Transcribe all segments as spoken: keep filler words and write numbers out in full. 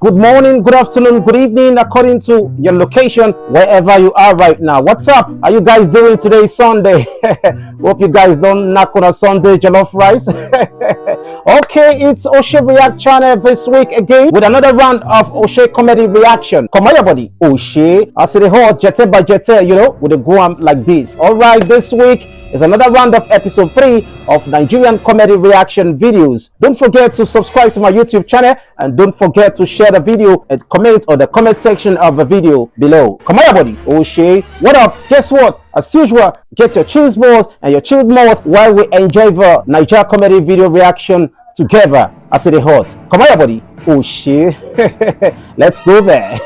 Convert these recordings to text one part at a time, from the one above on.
Good morning, good afternoon, good evening, according to your location, wherever you are right now. What's up? How you guys doing today, Sunday? Hope you guys don't knock on a Sunday jollof rice. Okay, it's Oshe React Channel this week again with another round of Oshe Comedy Reaction. Come on, your body, Oshe. I see the whole jete by jete, you know, with the guam like this. All right, this week is another round of episode three of Nigerian Comedy Reaction videos. Don't forget to subscribe to my YouTube channel and don't forget to share the video and comment on the comment section of the video below. Come on, your body, Oshe. What up? Guess what? As usual, get your cheese balls and your chilled mouth while we enjoy the Niger comedy video reaction together. I see the hot. Come on, your body. Oh shit. Let's go there.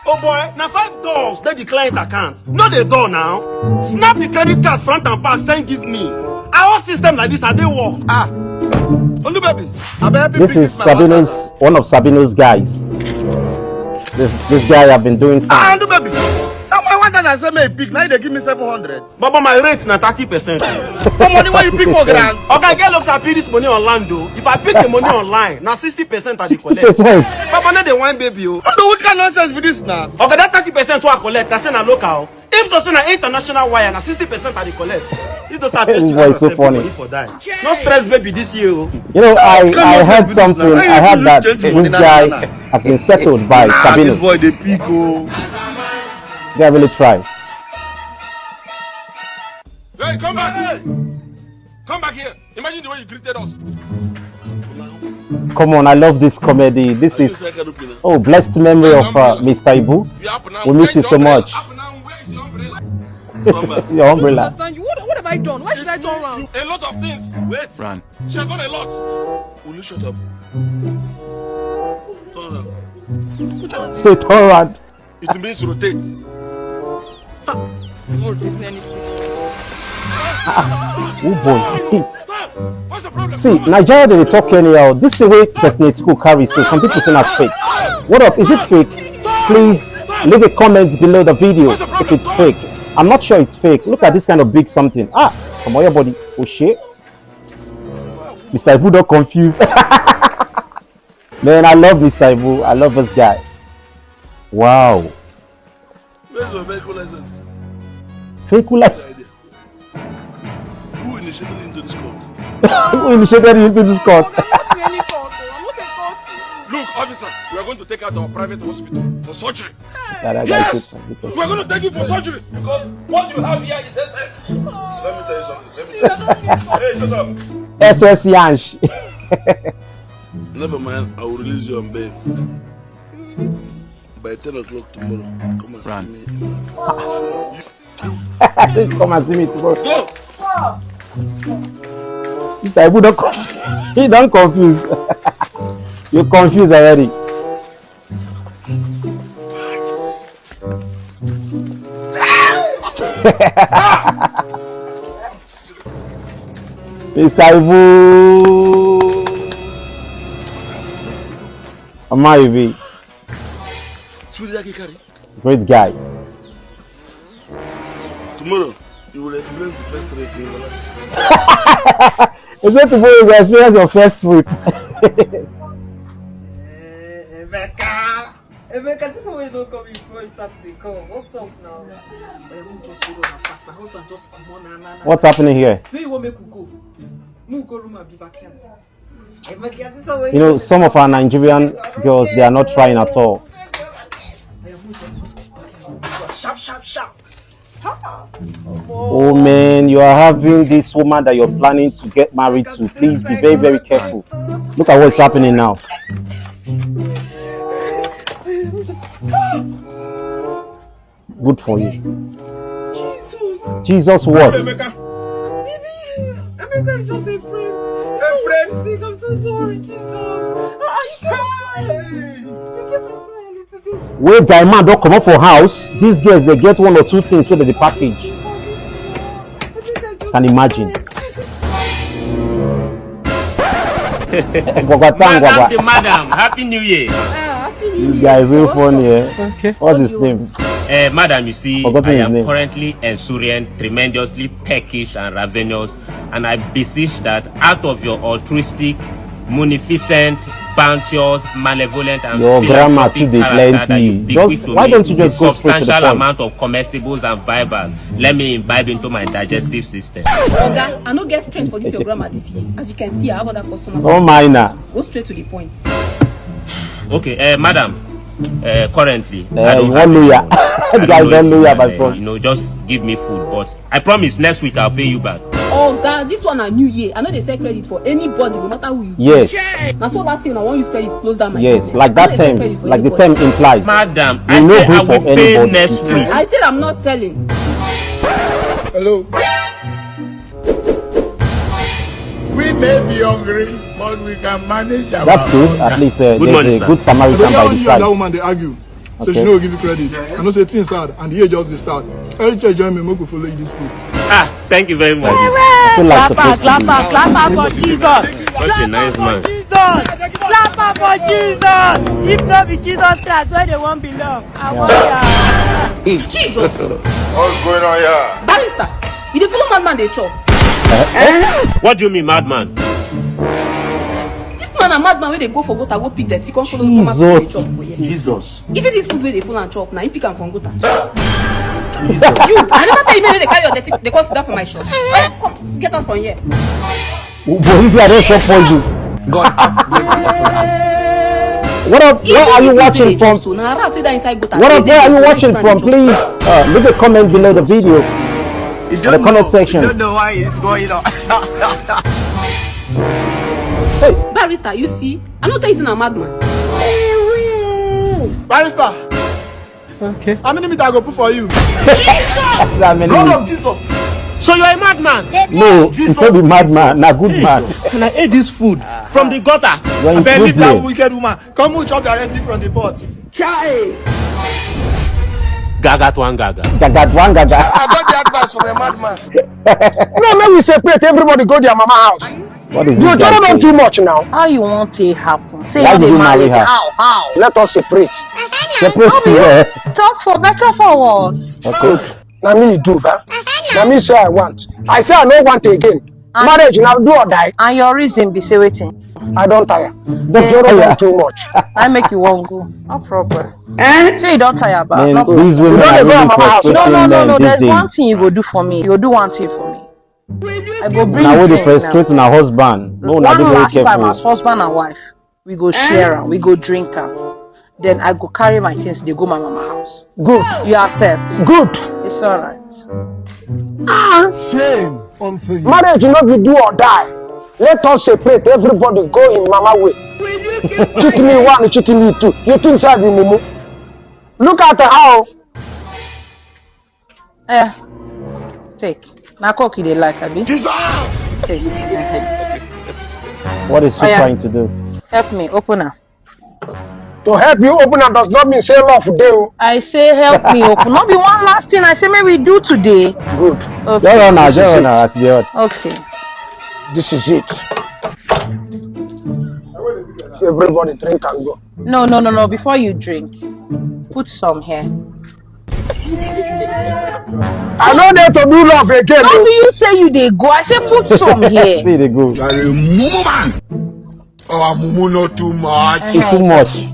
Oh boy, now five dollars that the client account. No, they do now. Snap the credit card front and back, send give me. Our system like this, I they work. Ah. Only baby. I better This pick is this my Sabino's, one of Sabino's guys. This this guy have been doing fine. Ah, only baby. Now my one that I say may pick, now they give me seven hundred. Baba, my rate na thirty percent. For money where you pick for grand. Okay, I get looks, I pay this money online though. If I pick the money online, now sixty percent I dey collect. Sixty percent. Baba, no dey whine baby o. What kind of nonsense be this now? Okay, that thirty percent wey I collect, I say na local. If to say na international wire, na sixty percent I dey collect. If to say I pay This boy is so student funny. Money for die. No stress baby this year o. You know, I, What kind I of heard nonsense be this something. Now? I heard that this guy has been settled by Nah, Sabinus. This boy dey pick o. They really try. Hey, come back here. Come back here. Imagine the way you greeted us. Come on, I love this comedy. This is, oh, blessed memory of uh, Mister Ibu. We miss you so much. Your umbrella. Understand you? What, what have I done? Why should I turn around? A lot of things. Wait. Run. She has done a lot. Will you shut up? Turn around. Stay turn around. It means rotate. Rotate anything. Oh boy. See, Nigeria, they dey talk anyhow. This thing wey Destiny Etiko carry, so some people say na fake. What up? Is it fake? Please leave a comment below the video if it's fake. I'm not sure it's fake. Look at this kind of big something. Ah, come on, your body. Oh shit. Mister Ibu don confuse. Man, I love Mister Ibu. I love this guy. Wow. Where's your vehicle license? Vehicle license. Who initiated you into this cult? Who initiated you into this cult? I'm not in any cult, oh. I'm not a cult. Look, officer, we are going to take out our private hospital for surgery. That guy Yes! Said, we are going to take you for surgery because what you have here is S S. Let me tell you something. Let me tell you. Hey, shut up. S S Yansh. Never mind, I will release you on bail. By ten o'clock tomorrow, come and Run. See me. Come and see me tomorrow. Go! Mister Ibu don conf- he don confuse. You confuse already. Mister Ibu. Ama Ibi. Sweet Jackie carry. Great guy. Tomorrow, you will experience the first rape in your life. He said tomorrow you will experience your first rape. Eh, Emeka. Emeka, this one wey you don come before you start to dey come. What's up now? Eh, we just go down and fast. My husband just come on and, and, and. What's happening here? Where you want make we go? Make we go room and be backyard. You know, some of our Nigerian girls, they are not trying at all. Sharp, sharp, sharp. Oh man, you are having this woman that you're planning to get married to. Please be very, very careful. Look at what's happening now. Good for you. Jesus. Jesus what? Emeka. Baby, Emeka is just a friend. A friend? I'm so sorry, Jesus. Ah, you can't. You keep on saying it today. Wey guy man don comot for house, these girls dey get one or two things wey dem dey package. Can imagine. Gwagwata, Madam gwagwa. The madam, Happy New Year. Ah, Happy New This Year. Guy is so funny, eh? Okay. What's his name? Uh, madam, you see, Forgotten I his am name. Currently and surient, tremendously peckish and ravenous, and I beseech that out of your altruistic, munificent, bounteous, malevolent, and Your grammar philanthropic too dey character that plenty. you bequeath Just to why me don't you the just go straight to the substantial point? Amount of comestibles and fibers. Let me imbibe into my digestive system. Oga, I no get strength for this your grammar this year. As you can see, I have other customers. Oh my na. Go straight to the point. Okay, uh, madam. Uh, currently, I Uh, don't you have wan any lawyer? money. I don't Guys know don if lawyer you by can, uh, force. You know, just give me food, but I promise next week I'll pay you back. Oga, this one na new year. I no dey sell credit for anybody, no matter who you be. Yes. Na so last year una wan use credit close down my Yes, business. Like I no that dey sell term, credit for like the anybody. term implies. Madam, We I no say gree I for will pay anybody next this week. I said I'm not selling. Hello. We may be hungry, but we can manage our That's good. hunger. At least uh, Good there's morning, a sir. good I Samaritan don't by know the you and that side. Woman dey argue. So Okay. She no go give you credit. I know say things hard and the year just dey start. Every church join me, make we follow you this week. Ah, thank you very much. I feel like supposed to be. Clap am for Jesus. Such a nice man. Jesus. Clap am for Jesus. If no be Jesus Christ, where they won't belong? I want ya. Jesus! What's going on here? Barrister, you dey follow madman dey chop. What do you mean, madman? This man na madman wey dey go for gutter go pick dirty come follow normal people dey Jesus. Chop for here. Jesus. Even this food wey dey follow am chop na him pick am from gutter. You, I never tell you make you dey carry your dirty dey come sit down for my shop. Oya, come, get out from here. But if I don't shop for you. God have mercy upon us. What up? Where are you watching from? So na rat wey dey inside gutter. What up? Where are you watching from? Please uh, leave a comment below the video. You The comment section. You don't know why it's going on. Hey, Barrister, you see, I no tell you say na madman. Barrister. Okay. How many meter I go put for you? that's how many. Blood of Jesus. So you're a madman. No, you no be madman. Na good man. And I ate this food from the gutter. You're in Abeg, leave that problem. Wicked woman. Come, we chop directly from the pot. Gaga to one gaga. Gaga one gaga. I got the advice from a madman. No, make we separate. Everybody go their mama house. What is You this guy don't know saying? Too much now. How you want to happen? Say Why you did dey you marry married. Her? How? How? Let us separate. Separate here. Talk for better for worse. Okay. Na me you do, huh? Na me say I want. I say I no want again. Marriage na do or die. And your reason be say wetin? I don tire. Don't Zoro tire. Too much. I make you wan go. No problem. Eh? Say you don tire about. Man, No problem. These women You are don't go really mama house. frustrating No, no, no, men no. these There's one days. Thing you go do for me. You go do one thing for me. I go bring Now with the drink now. Frustrating her husband. No, now One be very last time careful. As husband and wife, we go share am, we go drink am. Then I go carry my things, they go my mama house. Good. You accept? Good. It's alright. Shame unto you. Marriage no be do or die. Let us separate. Everybody go in mama way. Cheat me one, cheat me two. You think say I be mumu? Look at how. Eh, take. Na coke you dey like, abi? Take. What is she Oya. Trying to do? Help me open am. To help you open am does not mean say love dey o. I say help me open. No be one last thing I say make we do today. Good. Okay. Just run now, This is just run it. Now, as the hot. Okay. This is it. Everybody drink and go. No, no, no, no. Before you drink, put some here. I no dey to do love again. No O. Be you say you dey go. I say put some here. See the go. You are a mumu man. Our mumu not too much. It's too much.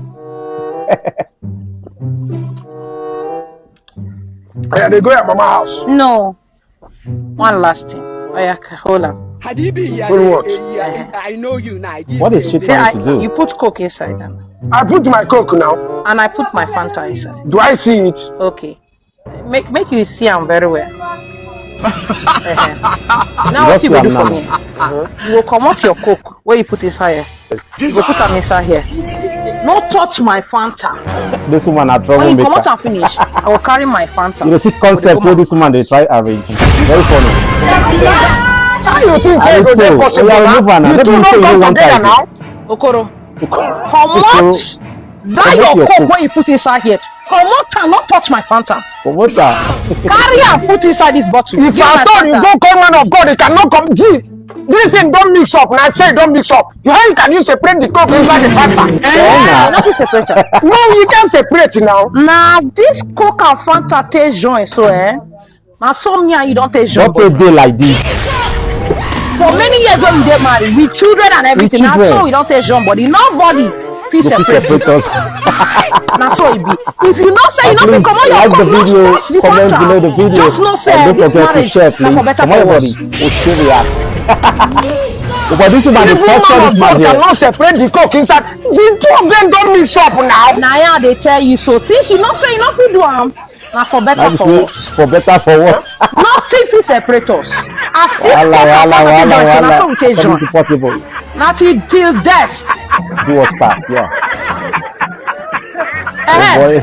I dey go your mama house. No. One last thing. Oya, hold on. Good work. Eh. What is she Say I, trying to you do? Put coke inside now. I put my coke now. And I put my Fanta inside. Do I see it? Okay. Make make you see am very well. Eh. You Now don't what you see go am do for now. Me? You go comot your coke wey you put inside here. You go put am inside here. No touch my Fanta. This woman a When you troublemaker. Comot am finish, I go carry my Fanta. You dey see concept wey this woman dey try arrange. Very funny. How you think I say dey go dey so. possible Oya, now? remove am now. You No two be don say you come one together type. Now. Okoro. Comot that Comot your your coke coke. Wey you put inside here. Comot am, no touch my Fanta. Comot am. Carry am put inside this bottle. If I thought you go call man of God, you cannot come. Gee, this thing don't mix up. Now say don't mix up. You how you can you separate the coke inside the Fanta? Eh, no be separate am. No, you can't separate now. Na as this coke and Fanta take join so eh. Na so me and you don take join. Don't take day like this. For many years when we dey married with children and everything, na so we don take join body. Nobody fit separate us. Na so e be. If you know say you no fit comot your cup, no touch the matter. Just know say this marriage na for better for worse. But this woman dey torture this man here. Cannot separate the coke inside. The two of them don mix up now. Na I dey tell you so. Since you know say you no fit do am, na for better for worse. For better for worse. Nothing fit separate us. As this cup and water don join, na so we take join. Possible. Na till till death. Do us part, yeah. Eh,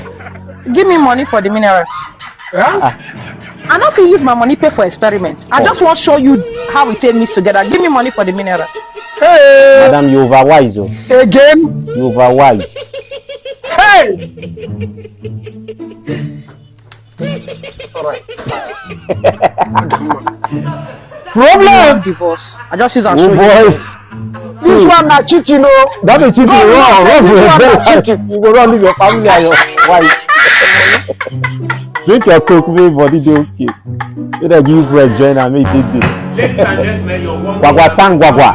give me money for the mineral. Huh? I no fit use my money pay for experiment. I just wan show you how we take mix together. Give me money for the mineral. Hey. Madam, you overwise o. Again? You overwise. Hey! Problem. Divorce. I just use am show you. This one na cheating o. That is cheating. Run, run for your bed. You go run leave your family and your wife. Drink your coke, make body dey okay. Make dem give you bread join am, make e take dey. Ladies and gentlemen, you're warm. Gwagwa tang gwagwa.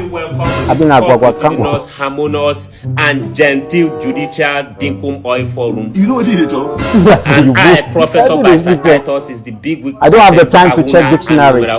I think na gwagwa tang gwagwa. Harmonious and gentle judicial dinkum oil forum. You know what you talk? And I, Professor Pastor Titus, is the big wig. I don't have the time to check dictionary. I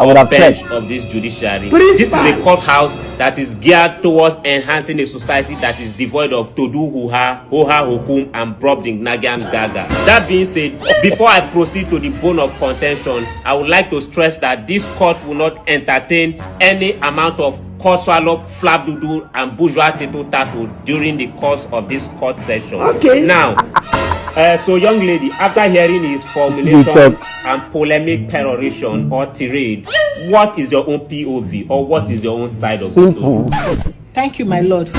would have checked. Of this judiciary. This is a courthouse that is geared towards enhancing a society that is devoid of todu huha, hoha hokum, and brobding nagan gaga. That being said, before I proceed to the bone of contention, I would like to stress that this court will not entertain any amount of court swallow, flapdoodle, and bourgeois tittle tattle during the course of this court session. Okay. Now, uh, so young lady, after hearing his formulation and polemic peroration or tirade, what is your own P O V or what is your own side of the story? Simple. Thank you, my lord.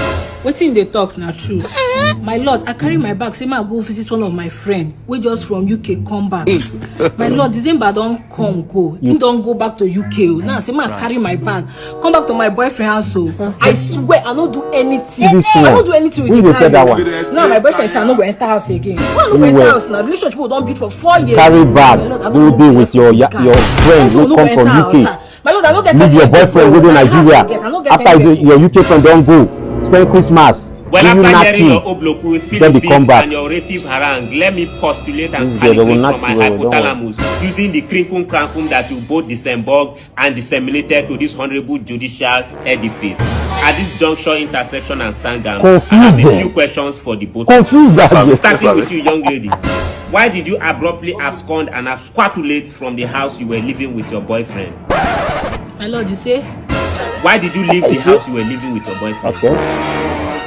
Wetin dey talk na truth. My lord, I carry my bag, say make I go visit one of my friend wey just from U K come back. My lord, December don come go. He don go back to U K o. Now say make I carry my bag, come back to my boyfriend house o. I swear I no do anything. I no do anything with the guy. Now my boyfriend say I no go enter house again. Why I no go enter house now? Relationship we don build for four years. Carry bag, go dey with your your friend wey come from U K. My lord, I no get. Leave your boyfriend go to Nigeria. After your U K friend don go spend Christmas. Well, after hearing your obloku, Philip and your orative harangue, let me postulate and calculate from my hypothalamus using the crinkum crankum that you both disembarked and disseminated to this honorable judicial edifice. At this juncture, intersection and sangam, I have a few questions for the both of you. Confused that. Starting with you, young lady. Why did you abruptly abscond and absquatulate from the house you were living with your boyfriend? My lord, you say? Why did you leave the house you were living with your boyfriend? Okay.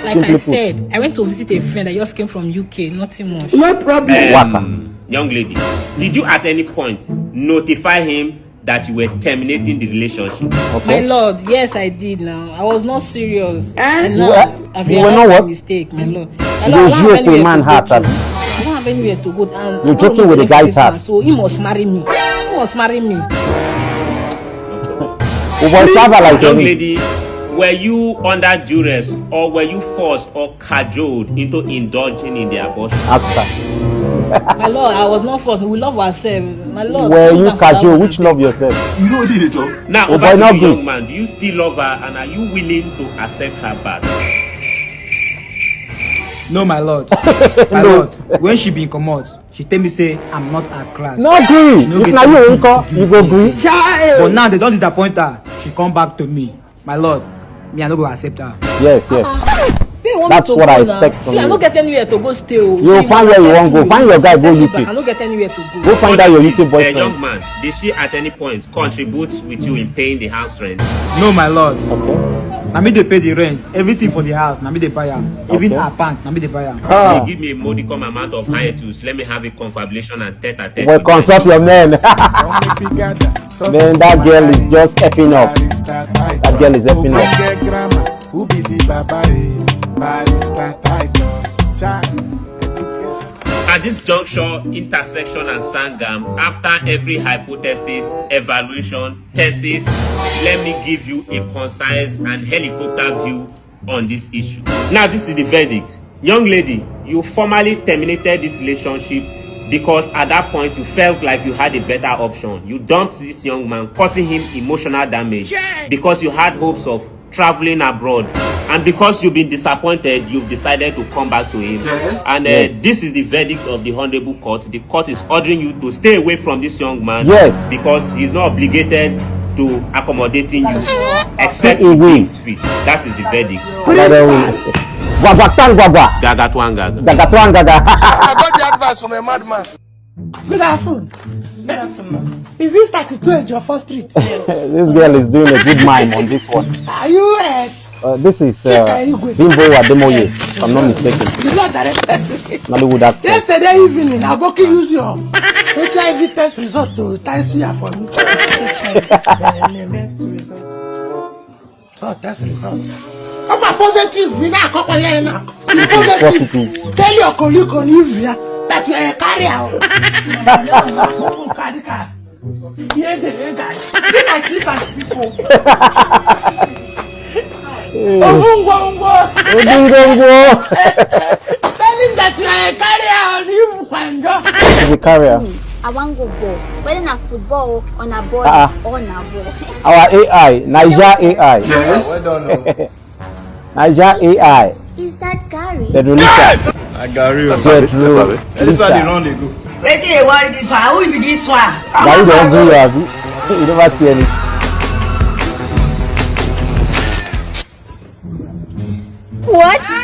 Like I said, I went to visit a friend. I just came from U K, nothing much. No problem. Um, young lady, did you at any point notify him that you were terminating the relationship? Okay. My lord, yes, I did now. I was not serious. Eh? And now, I've realized my mistake, my lord. My lord, I don't have anywhere to go. I don't have anywhere to go. You're joking with the guy's heart. So he must marry me. He must marry me. Oh boy, serve her like young lady, were you under duress or were you forced or cajoled into indulging in the abortion? Ask her. My lord, I was not forced. We love ourselves. My lord, were you cajoled? Which love yourself? You know what you talk? Now, over to you, young man. Do you still love her and are you willing to accept her back? No, my lord. My lord, when she been comot, she tell me say I'm not her class. No gree. If na you, you go gree. But now they don disappoint her. She come back to me. My lord, me, I no go accept her. Yes, yes. That's what I expect from you. See, I no get anywhere to go stay o. You find where you wan go. Find your guy, go U K. I no get anywhere to go. Go find out your U K boyfriend. A young man, did she at any point contribute with you in paying the house rent? No, my lord. Okay. Na me dey pay the rent. Everything for the house, na me dey buy am. Even her pants, na me dey buy am. Ah. Give me a modicum amount of hiatus. Let me have a confabulation and tete-a-tete. Well, consult your men. Man, that girl is just effing up. That girl is effing up. Who be the baba? Barrister Titus. At this juncture, intersection and sangam, after every hypothesis, evaluation, thesis, let me give you a concise and helicopter view on this issue. Now, this is the verdict. Young lady, you formally terminated this relationship Because at that point, you felt like you had a better option. You dumped this young man, causing him emotional damage. Because you had hopes of traveling abroad. And because you've been disappointed, you've decided to come back to him. Yes. And uh, Yes. this is the verdict of the Honorable Court. The court is ordering you to stay away from this young man. Yes. Because he's not obligated to accommodating you, except Stay away. He keeps fit. That is the verdict. Another way. Gwagwatan gwagwa. Gagatwangaga. Gagatwangaga. I got the advice from a madman. Good afternoon. Good afternoon. Is this thirty-two Ejiofor Street? Yes. This girl is doing a good mime on this one. Are you at? Uh, this is uh, Bimbo Ademoye, Yes. if I'm not mistaken. You not directed me. Nollywood actor. Yesterday evening, Aboki use your H I V test result to entice you for me. Test result. So test result. Ọkwa positive, mi na-akọkwa ya na. Positive. Positive. Tell your colleague on Ivia that you are a carrier. Carry car. Yeah, yeah, yeah, guys. Be my slippers, people. Ovungwongwo. Ovungwongwo. Tell him that you are a carrier on Ivia. He's a carrier. I wan go ball. Whether na football or na ball Uh-uh. or na ball. Our A I, Niger A I. Yes. Well done, oh. Niger A I. Is that Gary? Pedro Lita. Agari. That's how they, that's how they, that's how they run, they go. Wetin dey worry this one? Who be this one? Come Gary on, don go. Go, abi? You never see any. What? How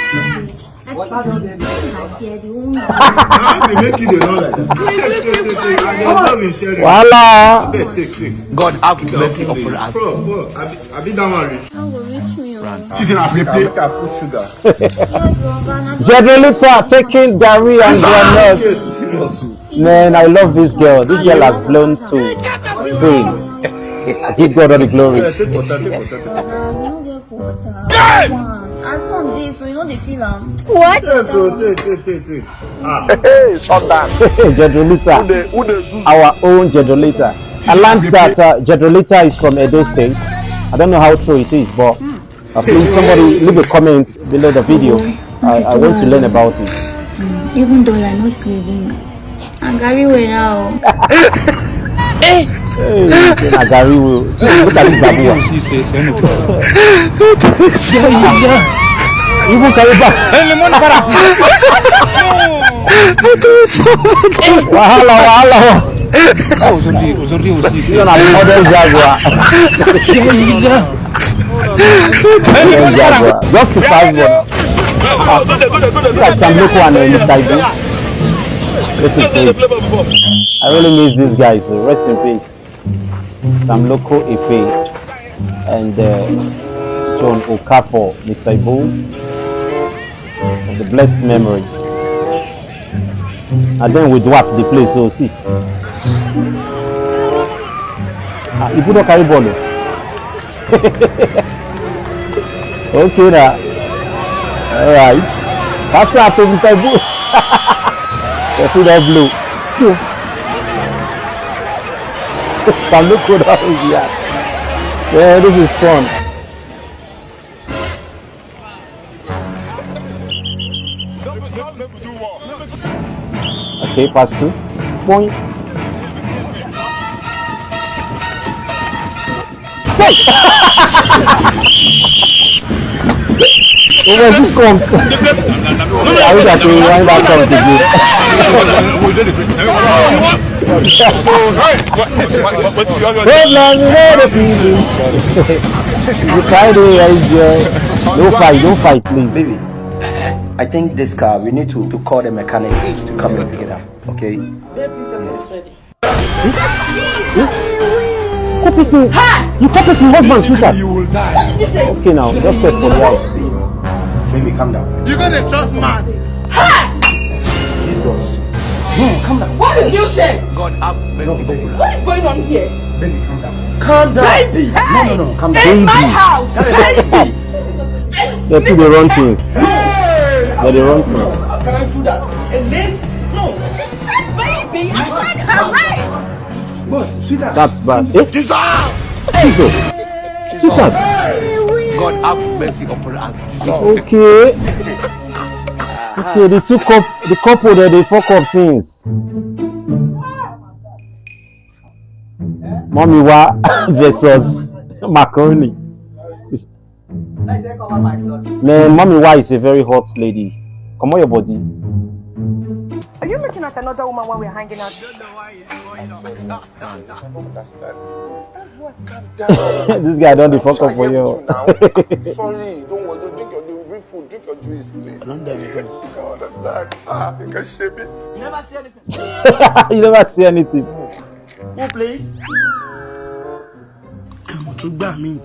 they make you dey run like that? Take, take, take, take. I dey love you, Sherry. Wahala. Take, take, take. God have mercy upon us. Bro, bro, I be, I be that one reach. How go reach me, oh? She's in a play, play. Make I put sugar. General Lita taking Gary and Groundnut. Yes, serious. Man, I love this girl. This girl has blown to fame. I give God all the glory. Yeah, take water, take water, take water. As some days, so you know they feel am. What? Take, bro, take, take, take, take. Ah. Hey, shut down. Jedrolita. Who dey, who dey zuzu? Our own Jedrolita. I learned that uh, Jedrolita is from Edo State. I don't know how true it is, but uh, please somebody leave a comment below the video. I, I want to learn about it. Even though I no see again. Agari wera o. Hey, say na Gary o. See, look at this babu. Even carry back. Wahala, wahala. This one na the modern Jaguar. Modern Jaguar. Just to pass ball. Ah, look at Sam Loco and uh, Mister Ibu. This is great. I really miss these guys. So rest in peace. Sam Loco Efe and uh, John Okafor, Mister Ibu, of the blessed memory. And then we dwarf the place, so see. Ah, Ibu don carry ball. Oh. Okay, now. All right. Pass it out to Mister Ibu. The food of blue. So, Sam Loco down here. Yeah, this is fun. Okay, pass two. Point. Hey! Overseas come. I wish I could rewind that come again. Hold on, we know the people. You try to enjoy. Don't fight, don't fight, please. Baby, I think this car, we need to, to call the mechanic to come and pick it up, okay? Babe, please, I'm not ready. Kope say, you Kope say husband sweetheart. You will die. Okay now, just set for the house. Baby, calm down. You gonna trust man? Jesus. No, calm down. What did you say? God have mercy upon us. What is going on here? Baby, calm down. Calm down. Baby. No, no, no, calm down. In my house, baby. They too dey run things. They dey run things. How can I do that? And then, no. She said baby. I heard her right. Boss, sweetheart. That's bad. Eh? Jesus! Jesus! Sweetheart. God have mercy upon us. Jesus. Okay. Okay, the two couple, the couple that they fuck up since. Mommy Wa versus Macaroni. It's- Man, Mommy Wa is a very hot lady. Come on, your body. Are you looking at another woman while we're hanging out? I don't understand. What? Calm down. This guy don dey fuck up for you. Now. Sorry, don't worry. Don't drink your drink, bring food, drink your juice, please. Don't tell me. I don't understand. Ah, you can shame me. You never see anything. You never see anything. Who plays? Mo tún gbà mí.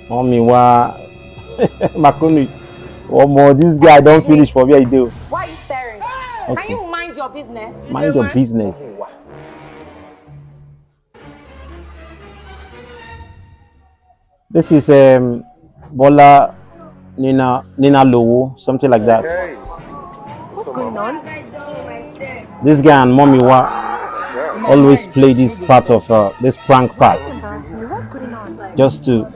Mommy Wa Macaroni. Omo, this guy don finish for where he dey. Why are you staring? Can you mind your business? Mind your business. This is um, Bola Nina Nina Lowo, something like that. Hey. What's going on? This guy and Mommy Wa always play this part of uh, this prank part What's going on? just to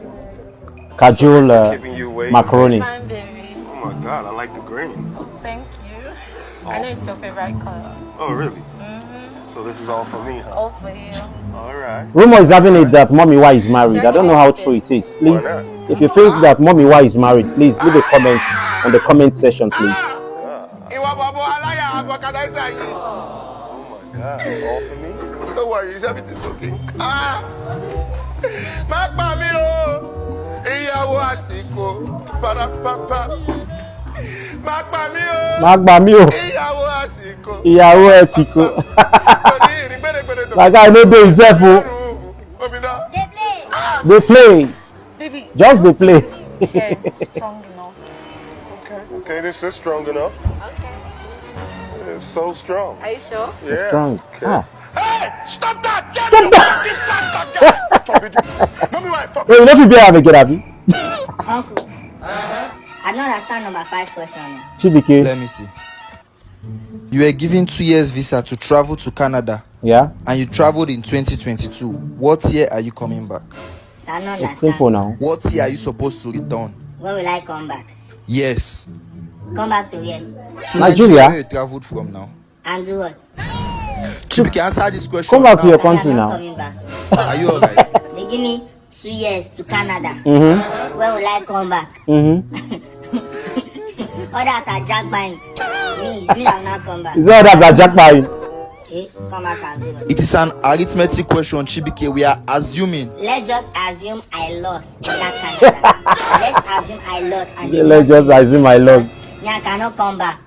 cajole uh, Keeping you awake. Macaroni. Fine, baby. Oh my God, I like the green. Thank you. I know it's your favorite color. Oh, really? So this is all for me, huh? All for you. All right. Rumor is having it that Mommy Wa is married. I don't know how true it is. Please, if you think that Mommy Wa is married, please leave a comment on the comment section, please. Ìwà bàbá aláya àbọ̀kadà ṣe yìí. Oh my God, all for me? No worries, everything's okay. Ah! Má pa mí o, ìyàwó àsìkò, parapapa. Má pa mí o, Má gbà mí o, ìyàwó àsìkò. ìyàwó ẹ ti kó. Torí ìrìn gbèrègbèrè tó Like I no dey himself o. Omi náà. Dey play, Baby, just dey play. Chair is strong enough. Okay, okay, this is strong enough. Okay. It's so strong. Are you sure? Yeah. Strong. Okay. Ah. Hey! Stop that! Stop that! Stop it! Mommy, why? Fuck. Hey, you no fit bear am again, abi? Uncle, I don't understand number five question. Chibike. Let me see. You were given two years visa to travel to Canada, Yeah. And you traveled in twenty twenty-two. What year are you coming back? So I don't understand. It's simple now. What year are you supposed to return? When will I come back? Yes. Come back to where? To Nigeria? Where you traveled from now? And do what? Chibike, answer this question. Come back to now. your Sorry, country I'm not now. Coming back. Are you alright? They give me two years to Canada. Mm-hmm. When will I come back? Mm-hmm. Others are jackpying. Me, it's me that will not come back. Is that that's a jackpot? Okay, come back and do what? It is an arithmetic question, Chibike. We are assuming. Let's just assume I lost that Canada. Let's assume I lost. And they Let's lost just me. assume I lost. Me, I cannot come back.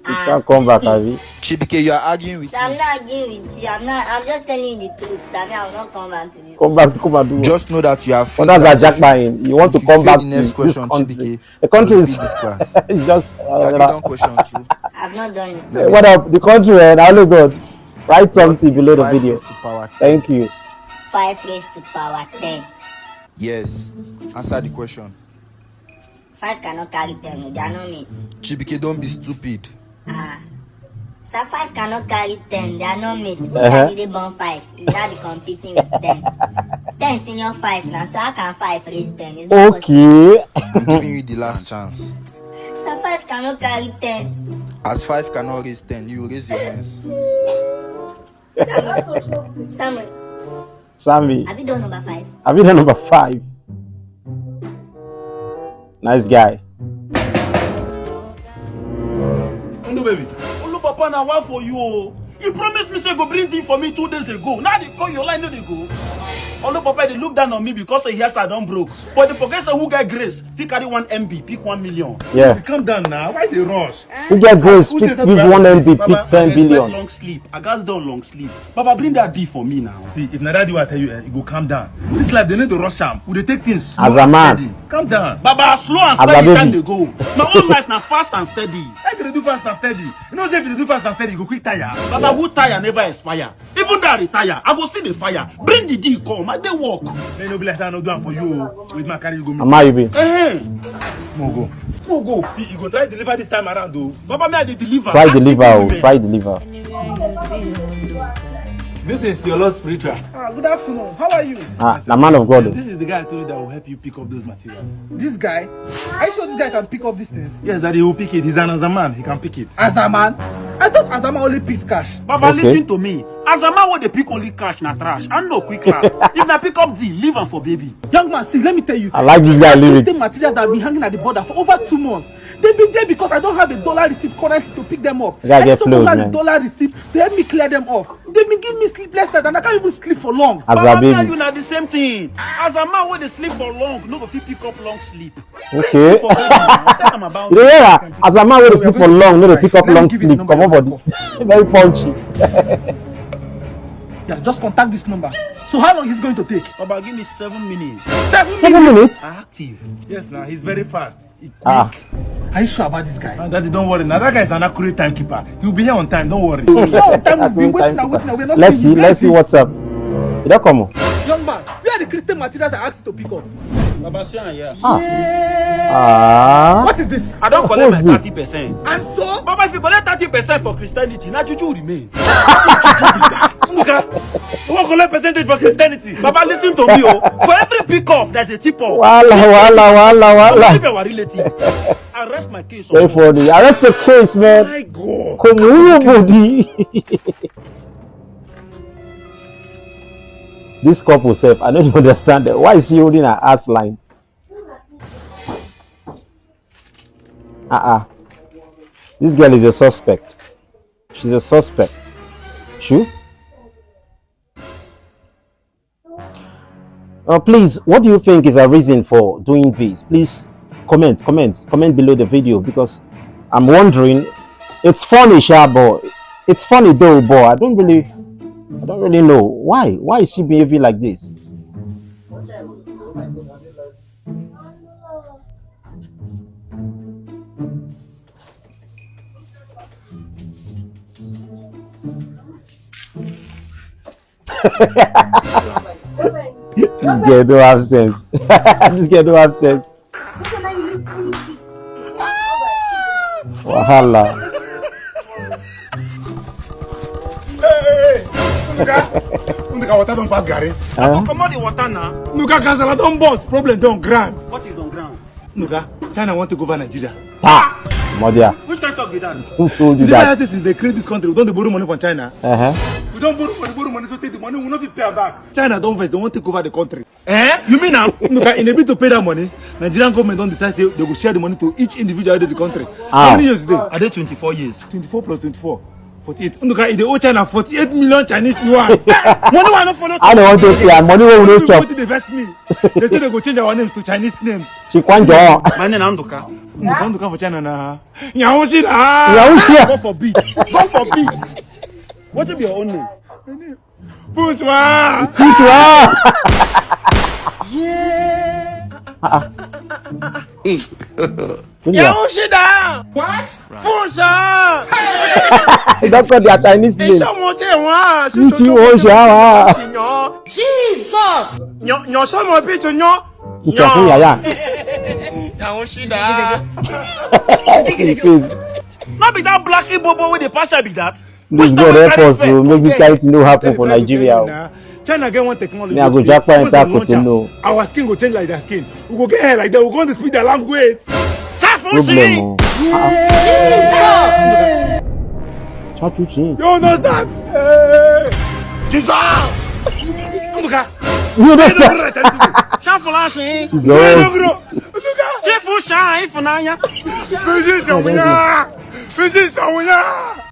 You can't come back, abi? Chibike, you are arguing with So I'm me. Not arguing with you. I'm not. I'm just telling you the truth. That me, I will not come back to this. Come back, come and do what? Just know that you have But failed. That's a jackpot. You want to If you come fail back the to next this question, country. Chibike, The country you is repeat this class. It's just. Have you Uh, done question two? I've not done it. Let me what see. Up? The country, and I'll look good. Write What something is below the five video. Raised to power ten? Thank you. Five raised to power ten. Yes. Answer the question. Five cannot carry ten. They are not made. Chibike, don't be stupid. Ah. So five cannot carry ten. They are not made. Which Uh-huh. Which they born five? You have to be competing with ten. Ten senior five now. So how can five raise ten? It's not possible. Okay. I'm giving you the last chance. So five cannot carry ten. As five cannot raise ten, you raise your hands. Samuel. Samuel. Sammy, Have you done number five? have you done number five? Nice guy. Unu baby, Unu papa na one for you o. You promise me say go bring thing for me two days ago. Now they call your line, no they go. Unu papa, they look down on me because say yes, I don't broke. But they forget say who get grace, fit carry one M B, pick one million. Yeah. Calm down now. Why they rush? Who get grace, Who pick, dey talk use about one this? M B, Baba, pick ten I expect billion. Long sleep. I got done long sleep. Baba, bring that D for me now. See, if na that D I tell you, eh, you go calm down. This life, they need to rush am. We dey take things slow As a and man. Steady. Calm down. Baba, slow and As a steady baby. Time dey go. My own life na fast and steady. If you dey do fast and steady, you know say if you dey do fast and steady, you go quick tire. Baba, who tire never expire. Even that retire, I go still dey fire. Bring the D come, I dey work. May no be like say I no do am for you o. With my carry you go meet. Am I you be? Eh, mo go. Mo go. See, you go try deliver this time around o. Baba, me I dey deliver. Try Ask deliver, people, oh, women. Try deliver. This is your Lord spiritual. Ah, good afternoon. How are you? Ah, na man of God. Oh. This is the guy I told you that will help you pick up those materials. This guy? Are you sure this guy can pick up these things? Yes, Daddy, he will pick it. He's an as a man. He can pick it. As a man? I thought Azama only picks cash. Baba, Okay. Listen to me. Azama wey dey pick only cash na trash. I no quick last. If na pick up deal, leave am for baby. Young man, see, let me tell you. I like this guy lyrics. These materials that have been hanging at the border for over two months. They been there because I don't have a dollar receipt currently to pick them up. I need someone who has a dollar receipt to help me clear them off. They been give me sleepless night and I can't even sleep for long. As Baba, me and you na the same thing. As a man wey dey sleep for long, no go fit pick up long sleep. Okay. You dey hear? As a man wey dey sleep for long, no dey pick up long sleep. Comot body. Very punchy. Yeah, just contact this number. So how long is it going to take? Baba, give me seven minutes. Seven, seven minutes? Active. Yes, now he's very fast. He quick. Ah. Are you sure about this guy? Ah, daddy, don't worry. Now that guy is an accurate timekeeper. He'll be here on time. Don't worry. He'll be here on time. We've been waiting and waiting and we're not. Let's see. Let's see what's up. You don't come. Young man, where are the Christian materials I asked you to pick up? Baba, see am here. Ah. What is this? I don't collect my thirty percent. And so? Baba, if you collect thirty percent for Christianity, na juju remain. Juju be that. Nduka, you wan collect percentage for Christianity? Baba, listen to me o. For every pickup, there's a tip off. Wahala, wahala, wahala, wahala. Leave our relative. Arrest my case. Very funny. Arrest the case, man. My God. Come on, body. This couple sef, I don't understand them. Why is she holding her ass line? Uh-uh. This girl is a suspect. She's a suspect. True? Uh, please, what do you think is a reason for doing this? Please comment, comment, comment below the video because I'm wondering. It's funny, sha, but it's funny though, but I don't really, I don't really know why. Why is she behaving like this? This girl don't have sense. This girl don't have sense. Wahala. Hey, hey, hey. Nduka, Nduka, water don pass garri. Huh? Come on, the water now. Nduka, kasala don burst. Problem don grand. What is on ground? Nduka, China want to go over Nigeria. Ha! Modia. Which kind of talk be that? Who told you Did you that? Realize this is the create this country. We don't borrow money from China. Uh-huh. We don't borrow money, borrow money, so take the money, we no fit pay her back. China don't vex, they want to take over the country. Eh? You mean now? Look, in a bid to pay that money, Nigerian government don't decide say they will share the money to each individual in the country. How many years today? Are they twenty-four years? Twenty-four plus twenty-four. forty-eight. Nduka, e dey owe China forty-eight million Chinese yuan. Money wey I no follow. I don't want to pay. Money wey we no chop. Wetin dey vex me? They say they go change our names to Chinese names. Chikwanjo. My name na Nduka. Nduka, Nduka for China na. Nyaoshida. Nyaoshida. God forbid. God forbid. Wetin be your own name? Funswa. Funswa. Yeah. Nyaoshida. What? Funsha! That's what their Chinese name. It's so much. Jesus! Nyo, nyo, so much people, nyo. Nyo. Nyaoshida. No be that black Igbo wey dey pass be that. This God help us to make this kind thing no happen for Nigeria. China get one technology. Me, I go jackpot enter Kotonu. Our skin go change like their skin. We go get hair like that. We go dey speak their language. Problem. Jesus! Chat you change. You understand? Jesus! You understand? Shout for us, eh? Jesus. Chief Usha, if na ya. Physician, we are. Physician, we are.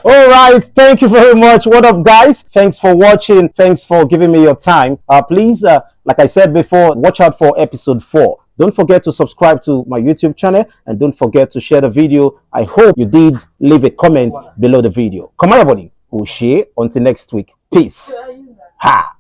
All right, thank you very much. What up, guys? Thanks for watching. Thanks for giving me your time. Uh, please, uh, like I said before, watch out for episode four. Don't forget to subscribe to my YouTube channel and don't forget to share the video. I hope you did leave a comment below the video. Come on, everybody. We'll share until next week. Peace. Ha!